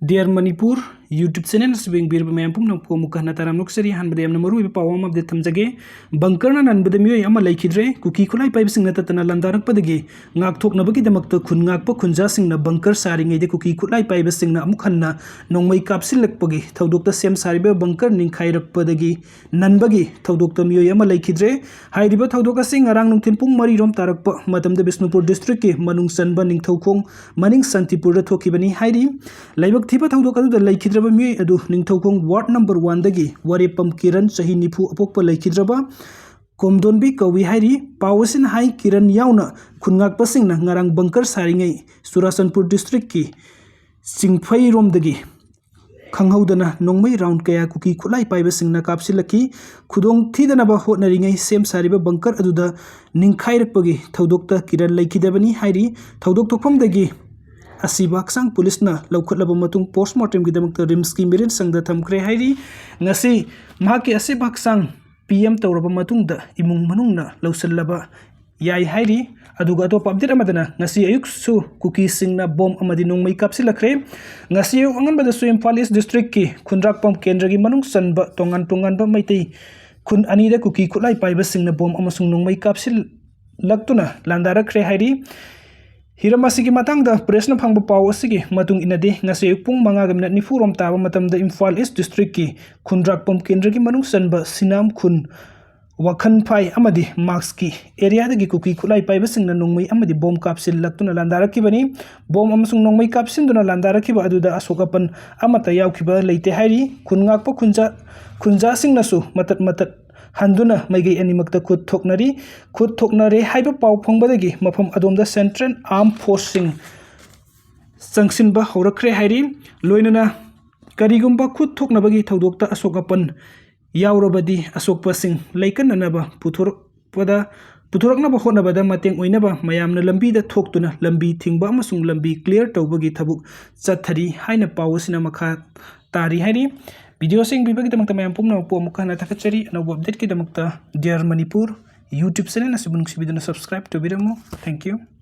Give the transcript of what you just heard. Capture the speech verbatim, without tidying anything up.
Dear Manipur YouTube channel ꯑꯁꯤꯕꯨ ꯌꯦꯡꯕꯤꯔꯤꯕ ꯃꯌꯥꯝ ꯄꯨꯝꯅꯃꯛꯄꯨ ꯑꯃꯨꯛꯀ ꯍꯟꯅ ꯇꯔꯥꯝꯅ ꯑꯣꯛꯆꯔꯤ꯫ ꯑꯍꯥꯟꯕꯗ ꯌꯥꯝꯅ ꯃꯔꯨꯑꯣꯏꯕ ꯄꯥꯎ ꯑꯃ update ꯊꯝꯖꯒꯦ꯫ Bunkerꯅ ꯅꯟꯕꯗ ꯃꯤꯑꯣꯏ ꯑꯃ ꯂꯩꯈꯤꯗ꯭ꯔꯦ꯫ ꯀꯨꯀꯤ ꯈꯨꯠꯂꯥꯏ ꯄꯥꯏꯕꯁꯤꯡ ꯅꯠꯇꯅ ꯂꯥꯟꯗꯥꯔꯛꯄꯗꯒꯤ ꯉꯥꯛꯊꯣꯛꯅꯕꯒꯤꯗꯃꯛꯇ ꯈꯨꯟ ꯉꯥꯛꯄ ꯈꯨꯟꯖꯥꯁꯤꯡꯅ bunker ꯁꯥꯔꯤꯉꯩꯗ ꯀꯨꯀꯤ ꯈꯨꯠꯂꯥꯏ ꯄꯥꯏꯕꯁꯤꯡꯅ ꯑꯃꯨꯛ ꯍꯟꯅ ꯅꯣꯡꯃꯩ ꯀꯥꯞꯁꯤꯜꯂꯛꯄꯒꯤ ꯊꯧꯗꯣꯛꯇ ꯁꯦꯝ ꯁꯥꯔꯤꯕ bunker ꯅꯤꯡꯈꯥꯏꯔꯛꯄꯗꯒꯤ ꯅꯟꯕꯒꯤ ꯊꯧꯗꯣꯛꯇ ꯃꯤꯑꯣꯏ ꯑꯃ ꯂꯩꯈꯤꯗ꯭ꯔꯦ꯫ ꯍꯥꯏꯔꯤꯕ ꯊꯧꯗꯣꯛ ꯑꯁꯤ ꯉꯔꯥꯡ ꯅꯨꯡꯊꯤꯜ ꯄꯨꯡ ꯃꯔꯤ ꯔꯣꯝ ꯇꯥꯔꯛꯄ ꯃꯇꯝꯗ ꯕꯤꯁꯅꯨꯄꯨꯔ districtꯀꯤ ꯃꯅꯨꯡ ꯆꯟꯕ ꯅꯤꯡꯊꯧꯈꯣꯡ ꯃꯅꯤꯡ ꯁꯥꯟꯇꯤꯄꯨꯔꯗ ꯊꯣꯛꯈꯤꯕꯅꯤ ꯍꯥꯏꯔꯤ꯫ ꯂꯥꯏꯕꯛ ꯊꯤꯕ ꯊꯧꯗꯣꯛ ꯑꯗꯨꯗ ꯂꯩꯈꯤꯗ꯭ꯔꯕ ꯃꯤꯑꯣꯏ ꯑꯗꯨ ꯅꯤꯡꯊꯧꯈꯣꯡ ward number oneꯗꯒꯤ ꯋꯥꯔꯦꯞꯄꯝ ꯀꯤꯔꯟ, ꯆꯍꯤ ꯅꯤꯐꯨ, ꯑꯄꯣꯛꯄ ꯂꯩꯈꯤꯗ꯭ꯔꯕ ꯀꯣꯝꯗꯣꯟꯕꯤ ꯀꯧꯏ ꯍꯥꯏꯔꯤ꯫ ꯄꯥꯎ ꯑꯁꯤꯅ ꯍꯥꯏ, ꯀꯤꯔꯟ ꯌꯥꯎꯅ ꯈꯨꯟꯉꯥꯛꯄꯁꯤꯡꯅ ꯉꯔꯥꯡ bunker ꯁꯥꯔꯤꯉꯩ ꯆꯨꯔꯥꯆꯥꯟꯄꯨꯔ districtꯀꯤ ꯆꯤꯡꯐꯩꯔꯣꯝꯗꯒꯤ ꯈꯪꯍꯧꯗꯅ ꯅꯣꯡꯃꯩ round ꯀꯌꯥ ꯀꯨꯀꯤ ꯈꯨꯠꯂꯥꯏ ꯄꯥꯏꯕꯁꯤꯡꯅ ꯀꯥꯞꯁꯤꯜꯂꯛꯈꯤ꯫ ꯈꯨꯗꯣꯡ ꯊꯤꯗꯅꯕ ꯍꯣꯠꯅꯔꯤꯉꯩ ꯁꯦꯝ ꯁꯥꯔꯤꯕ bunker ꯑꯗꯨꯗ ꯅꯤꯡꯈꯥꯏꯔꯛꯄꯒꯤ ꯊꯧꯗꯣꯛꯇ ꯀꯤꯔꯟ ꯂꯩꯈꯤꯗꯕꯅꯤ ꯍꯥꯏꯔꯤ꯫ ꯊꯧꯗꯣꯛ ꯊꯣꯛꯐꯝꯗꯒꯤ ꯑꯁꯤꯕ ꯍꯛꯆꯥꯡ ꯄꯨꯂꯤꯁꯅ ꯂꯧꯈꯠꯂꯕ ꯃꯇꯨꯡ postmortemꯒꯤꯗꯃꯛꯇ RIMSꯀꯤ ꯃꯤꯔꯤꯠ ꯁꯪꯗ ꯊꯝꯈ꯭ꯔꯦ ꯍꯥꯏꯔꯤ꯫ ꯉꯁꯤ ꯃꯍꯥꯛꯀꯤ ꯑꯁꯤꯕ ꯍꯛꯆꯥꯡ PM ꯇꯧꯔꯕ ꯃꯇꯨꯡꯗ ꯏꯃꯨꯡ ꯃꯅꯨꯡꯅ ꯂꯧꯁꯤꯜꯂꯕ ꯌꯥꯏ ꯍꯥꯏꯔꯤ꯫ ꯑꯗꯨꯒ ꯑꯇꯣꯞꯄ update ꯑꯃꯗꯅ ꯉꯁꯤ ꯑꯌꯨꯛꯁꯨ ꯀꯨꯀꯤꯁꯤꯡꯅ bomb ꯑꯃꯗꯤ ꯅꯣꯡꯃꯩ ꯀꯥꯞꯁꯤꯜꯂꯛꯈ꯭ꯔꯦ꯫ ꯉꯁꯤ ꯑꯌꯨꯛ ꯑꯉꯟꯕꯗꯁꯨ ꯏꯝꯐꯥꯜ East districtꯀꯤ ꯈꯨꯟꯗ꯭ꯔꯥꯛꯄꯝ ꯀꯦꯟꯗ꯭ꯔꯒꯤ ꯃꯅꯨꯡ ꯆꯟꯕ ꯇꯣꯉꯥꯟ ꯇꯣꯉꯥꯟꯕ ꯃꯩꯇꯩ ꯈꯨꯟ ꯑꯅꯤꯗ ꯀꯨꯀꯤ ꯈꯨꯠꯂꯥꯏ ꯄꯥꯏꯕꯁꯤꯡꯅ bomb ꯑꯃꯁꯨꯡ ꯅꯣꯡꯃꯩ ꯀꯥꯞꯁꯤꯜꯂꯛꯇꯨꯅ ꯂꯥꯟꯗꯥꯔꯛꯈ꯭ꯔꯦ ꯍꯥꯏꯔꯤ꯫ ꯍꯤꯔꯝ ꯑꯁꯤꯒꯤ ꯃꯇꯥꯡꯗ pressꯅ ꯐꯪꯕ ꯄꯥꯎ ꯑꯁꯤꯒꯤ ꯃꯇꯨꯡ ꯏꯟꯅꯗꯤ, ꯉꯁꯤ ꯑꯌꯨꯛ ꯄꯨꯡ ꯃꯉꯥꯒ ꯃꯤꯅꯠ ꯅꯤꯐꯨ ꯔꯣꯝ ꯇꯥꯕ ꯃꯇꯝꯗ ꯏꯝꯐꯥꯜ East districtꯀꯤ ꯈꯨꯟꯗ꯭ꯔꯥꯛꯄꯝ ꯀꯦꯟꯗ꯭ꯔꯒꯤ ꯃꯅꯨꯡ ꯆꯟꯕ ꯁꯤꯅꯥꯝ ꯈꯨꯟ, ꯋꯥꯈꯟꯐꯥꯏ ꯑꯃꯗꯤ ꯃꯥꯛꯁꯀꯤ areaꯗꯒꯤ ꯀꯨꯀꯤ ꯈꯨꯠꯂꯥꯏ ꯄꯥꯏꯕꯁꯤꯡꯅ ꯅꯣꯡꯃꯩ ꯑꯃꯗꯤ bomb ꯀꯥꯞꯁꯤꯜꯂꯛꯇꯨꯅ ꯂꯥꯟꯗꯥꯔꯛꯈꯤꯕꯅꯤ꯫ Bomb ꯑꯃꯁꯨꯡ ꯅꯣꯡꯃꯩ ꯀꯥꯞꯁꯤꯟꯗꯨꯅ ꯂꯥꯟꯗꯥꯔꯛꯈꯤꯕ ꯑꯗꯨꯗ ꯑꯁꯣꯛ ꯑꯄꯟ ꯑꯃꯠꯇ ꯌꯥꯎꯈꯤꯕ ꯂꯩꯇꯦ ꯍꯥꯏꯔꯤ꯫ ꯈꯨꯟ ꯉꯥꯛꯄ ꯈꯨꯟꯖꯥ-, ꯈꯨꯟꯖꯥꯁꯤꯡꯅꯁꯨ ꯃꯇꯠ ꯃꯇꯠ ꯍꯟꯗꯨꯅ ꯃꯥꯏꯀꯩ ꯑꯅꯤꯃꯛꯇ ꯈꯨꯠ ꯊꯣꯛꯅꯔꯤ꯫ ꯈꯨꯠ ꯊꯣꯛꯅꯔꯦ ꯍꯥꯏꯕ ꯄꯥꯎ ꯐꯪꯕꯗꯒꯤ ꯃꯐꯝ ꯑꯗꯣꯝꯗ Central Armed Forceꯁꯤꯡ ꯆꯪꯁꯤꯟꯕ ꯍꯧꯔꯛꯈ꯭ꯔꯦ ꯍꯥꯏꯔꯤ꯫ ꯂꯣꯏꯅꯅ ꯀꯔꯤꯒꯨꯝꯕ ꯈꯨꯠ ꯊꯣꯛꯅꯕꯒꯤ ꯊꯧꯗꯣꯛꯇ ꯑꯁꯣꯛ ꯑꯄꯟ ꯌꯥꯎꯔꯕꯗꯤ ꯑꯁꯣꯛꯄꯁꯤꯡ ꯂꯩꯀꯠꯅꯅꯕ ꯄꯨꯊꯣꯔꯛꯄꯗ, ꯄꯨꯊꯣꯔꯛꯅꯕ ꯍꯣꯠꯅꯕꯗ ꯃꯇꯦꯡ ꯑꯣꯏꯅꯕ ꯃꯌꯥꯝꯅ ꯂꯝꯕꯤꯗ ꯊꯣꯛꯇꯨꯅ ꯂꯝꯕꯤ ꯊꯤꯡꯕ ꯑꯃꯁꯨꯡ ꯂꯝꯕꯤ clear ꯇꯧꯕꯒꯤ ꯊꯕꯛ ꯆꯠꯊꯔꯤ ꯍꯥꯏꯅ ꯄꯥꯎ ꯑꯁꯤꯅ ꯃꯈꯥ ꯇꯥꯔꯤ ꯍꯥꯏꯔꯤ꯫ Video ꯑꯁꯤ ꯌꯦꯡꯕꯤꯕꯒꯤꯗꯃꯛꯇ ꯃꯌꯥꯝ ꯄꯨꯝꯅꯃꯛꯄꯨ ꯑꯃꯨꯛ ꯍꯟꯅ ꯊꯥꯒꯠꯆꯔꯤ꯫ ꯑꯅꯧꯕ updateꯀꯤꯗꯃꯛꯇ Dear Manipur YouTube channel ꯑꯁꯤꯕꯨ ꯅꯨꯡꯁꯤꯕꯤꯗꯨꯅ subscribe ꯇꯧꯕꯤꯔꯝꯃꯨ꯫ Thank you꯫